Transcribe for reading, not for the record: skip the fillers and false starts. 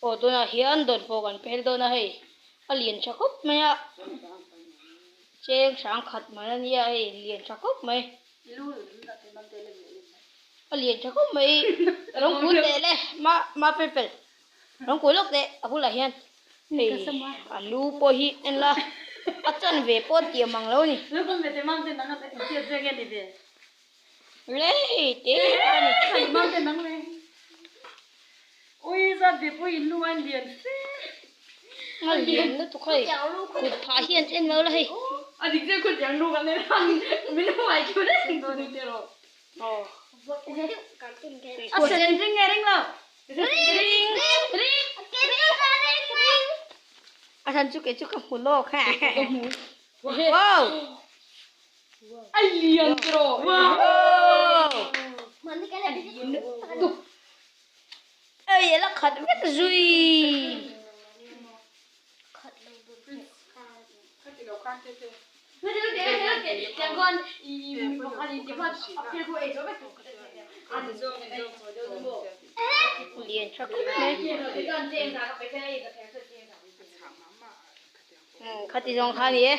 Aw tunah hian dawnfawh kan pel dawn a hei a lian tha khawp mai a cheng hrang khat man a nia hei lian tha khawp mai a lian tha khawp mai rawng kul teh le ma ma fel fel rawng kul lawk teh a bulah hian hei a lu pawh hi en la a chanve pawh tiam ang lo a ni. Lei te a ni. A lian lutuk hei kut phah hian en lo la hei. A chhan chu kei chu ka hmu lawk ha. Wow. A lian tiraw. Wow. Ei a la khat vek zui. Lian tha khawp mai. Khati zawng kha a ni e.